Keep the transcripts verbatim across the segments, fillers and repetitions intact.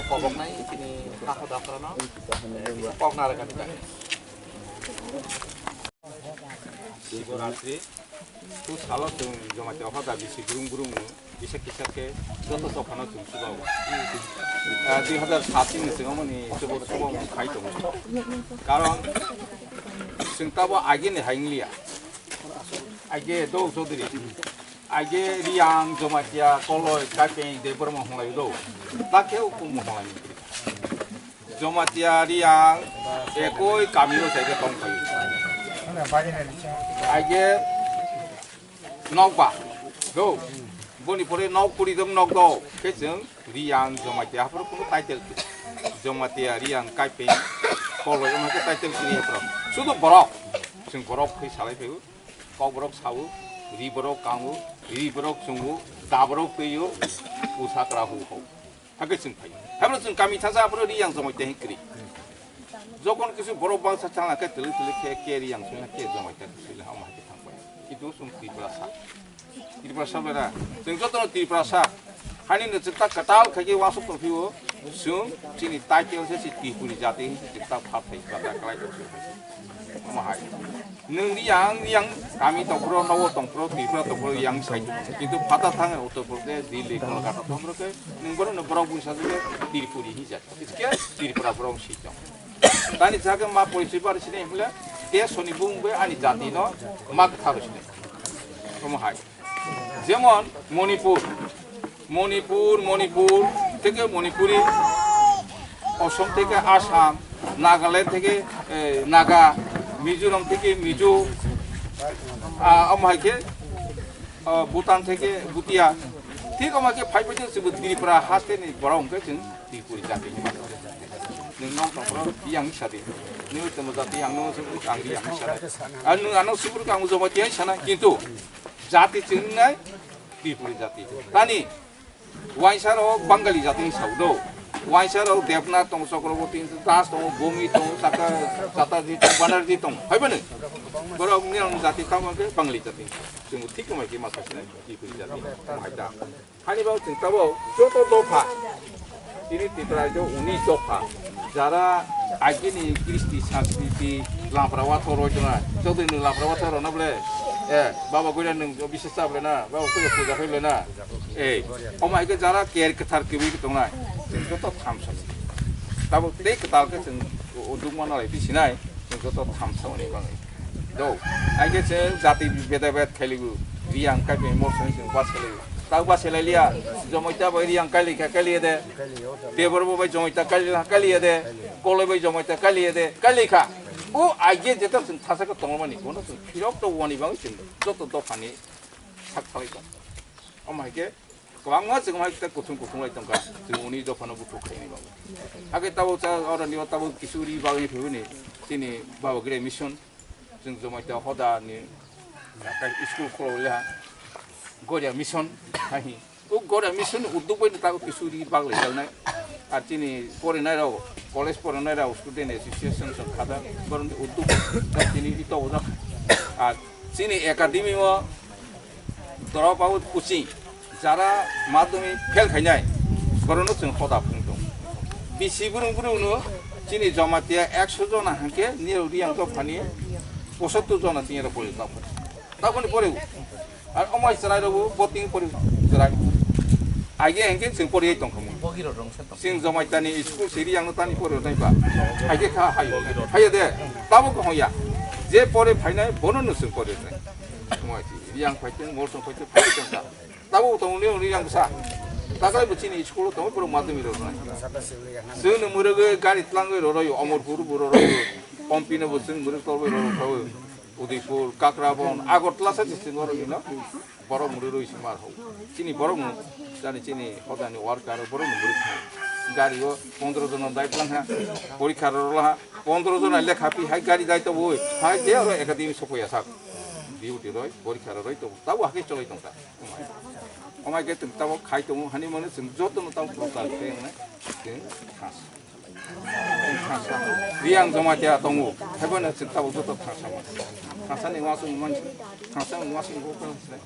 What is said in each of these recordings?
Koboknai chini hakha dakrano, eh, kisa kokna rwkha nini bagwi. Siboratri, tu salo chwng Jamatia hoda bisi gurung gurung no, kisa kisa khe joto dophano chwng chubago. Ah, dui hazar sat ni chwng amoni chubago, chubago khai tongo. Karon chwng tabo age ni hai wnglia. Age do Chaudhary. Age Riang, Jamatia, Koloi, Kaipeng, Debbarma honglai do. Takhe ukum honglai. Jamatia, Riang, ekoi kami o jaga tong pai. Age nokba do. Boni pore nok kuri dong nok do. Khe chwng Riang, Jamatia, haphuru kuno title kiri. Jamatia, Riang, Kaipeng, Koloi, omo khe title kiri haphuru. Sudu borok. Chwng borok khe salai phaibo. Kokborok sao, riborok kango, riborok chungo, daborok twiyo, usakra hu ho. Hakhe chwng phaio. Haibro chwng kami thangsa, haibro Riang Jamatia hin kri. Jokon kisu borok bangsa changla khe tili tili khe, khe Riang sungna khe Jamatia sila hama hakhe thangbai. Kitu chwng Tripura sa. Tripura sa bera. Chwng jotono Tripura sa. Hani no chwng ta kwtal khaikhe wasuk tongphio. Chwng chini title se si Tripuri jati hin chwng ta phat thai kwtal kwlai tongphio. Omo hai. Nwng Riang, Riang kami tongphuru, nogo tongphuru, Tripura tongphuru, Riang sai. Kintu phata thang Uttar Pradesh, Delhi, Kolkata tongphuru khe nwng bono no borok busa se Tripuri hin jat. Kiske Tripura borok si tong. Tani jagwi ma porichoi bar sini himle, te soni bung be ani jati no ma kwtharo sini. Omo hai. Jemon Manipur, Manipur, Manipur theke Manipuri, Assam theke Assam, Nagaland theke, eh, Naga, Mizoram theke Mizo, ah, omo hai khe, ah, Bhutan theke Bhutia. Thik omo hai khe phai phai se Tripura haste ni borok hwnkhe chwng Tripuri jati hinwi mano. Nwng nong tongphuru yang sadi. Nwng tongmo jati yang nong sadi, ang yang sadi. Ar nwng ano subur kang Jamatia sana, kintu jati chwng nai Tripuri jati. Tani waisa rok Bangali jati ni sao do. Waisa rok Debnath tong, Chakraborty Das tong, Bhumi tong, Chakra, Chatterjee tong, Banerjee tong. Hai bani? Borok ni ang jati tamo ke Bangali jati. Chwng thik mai ke masa sinai Tripuri jati. Hai da. Hani bang chwng tabo joto dopha. Tini Tripura jo unis dopha. Jara agini kristi sanskriti lampra wathor roi tona. Chaudhary nwng lampra wathor rona ble. Eh, baba goira nwng bises ta ble na. Baba goira puja khai ble na. Eh, omo hai khe jara ker kwthar kwbwi tongnai. Chwng joto thamsa. Tabo tei kwtal khe chwng uduk mana lai bisinai. Chwng joto thamsa ni bangwi. Do, aike se jati beda bed kheligu, Riang kai pe mor song song bas kheligu. Tau bas khelai liya, Jamatia bai Riang kai likha kai liya de. Debor bo bai Jamatia kai liya kai liya de. Koloi bai Jamatia kai liya de, kai likha. O aike jeta song thasa ko tongmani, kono song phirok to wani bang song joto dophani sak salai tong. Omo hai khe kwbangma chwng hai khe kuthum kuthum lai tongkha. Chwng uni dophano buthuk khaini bago. Hakhe tabo cha oro ni tabo kisuri bagwi phibuni chini baba gre mission. Chwng Jamatia hoda ni school khulok le ha. Goria mission hai. O Goria mission ni udduk bai tabo kisuri bag lai jalnai. Ar chini porinai rok, college porinai rok student association song khada. Boroni udduk chini ito ujak. Ar chini academy o drop out coaching, jara madhyamik fail khainai, borokno chwng hoda phung tong. Bisi burung burung no chini Jamatia ekso jona hwnkhe nirok Riang dophani posottor jona tini rok pori tong. Taboni pore ar omai chwrai rok bo tini pori chwrai. Age hwnkhe chwng pori tong khamu. Chwng Jamatia ni school siri yang no tani pori nai ba. Age kha hayo. Hayo de. Tabo ko hoya. Je pore phainai bono no chwng pori nai. Omo hai se, Riang phai tong, Morsong phai tong, phai tong ta. Tabo tong ni, ni Riang sa. Takai bo chini school tong, borok madhyamik rok nai. Chwng no mwrwgwi gari tlangwi roroi, Omorpur bo roroi, Ompi no bo chwng mwrwk tolwi rorok thawi. Udaipur, Kakrabon, Agartala sa chwng oro ni no. Borok mwrwk roi se mar ho. Chini borok no, chani chini hodani worker borok no mwrwk thang. Gari o pondro jon dai tlang ha, porikha rorok ha, pondro jon lekha pi hai gari dai to boi, hai je oro academy sopoya sak. Duty roi, porikha roi to, tabo hakhe cholai tong ta. Omai khe chwng tabo khai tongo, hani mano chwng joto no tabo prochar khe wngnai, chwng khas. Riang Jamatia tongo, haibo no chwng tabo joto khas. Khasani wasung man, khasani wasung go kan se.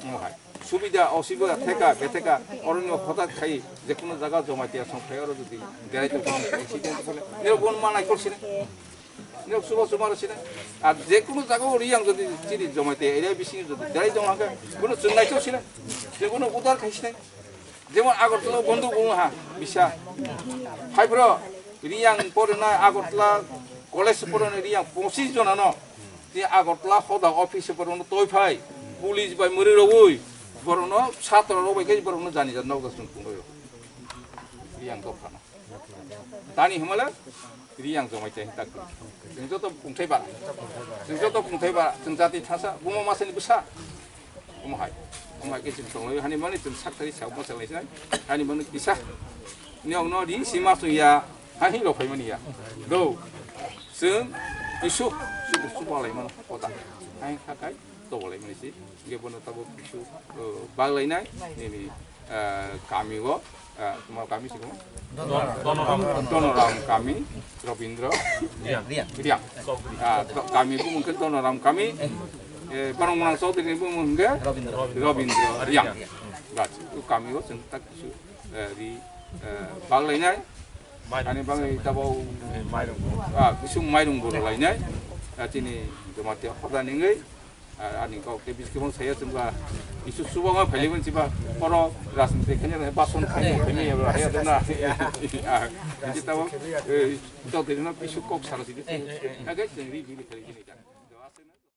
Mo hai. Subida, osubida, theka, betheka, oroni hotat khai, je kono jaga Jamatia song khai oro jodi berai to kam accident hole. Nero bon manai kor sine. Nero suba suba sine. Ar je kono jaga o Riyang jodi chini Jamatia area bising jodi berai jong hangka, kono chungnai to sine. Je kono udar khai sine. Jemon Agartala bonduk wng ha, bisa. Hai bro, Riyang porinai Agartala college porinai Riyang pochis jona no. Ti Agartala hoda office porinai toi phai. Police bai muri rogoi. Borono satro rok bai kai borono jani jan nok das tung rok. Riyang dok phano. Tani himala Riyang Jamatia hin tak. Jeng joto kungthai ba. Jeng joto kungthai ba. Jeng jati thasa. Bumo masani bisa. Omo hai, omo hai khe chwng tonglai, hani mani chwng sak tari sa omo chalai sai, hani mani kisa. Ni ong no ri sima chwng ya, ha hi rok phai mani ya. Do, chwng isu, isu, isu balai mano kota. Hai kha kai, to balai mani si, ge bono tabo isu, eh, baglai nai, ni ni, eh, kami go, eh, tuma kami si go. Donoram. Donoram kami, Robindra. Riang. Riang. Ah, to-, kami bu mungkin Donoram kami. Eh, Barong Manang Chaudhary bu mungkin Robindra. Robindra Riang. Bas, tu kami bu sentak su, eh, di, eh, bang lainai. Ani bang tabo, ah, bisu mairung buru lainai. Ah, chini Jamatia hoda ningwi. Ah, ani kok tei biskit phone saya chwngba isu subama phailaiman chiba oro rajniti khaina bason khaina khaina ya ba haya dona. Ah, jita bo, eh, to de na isu kok sara sidi. Aga chwng ri bili khali jini.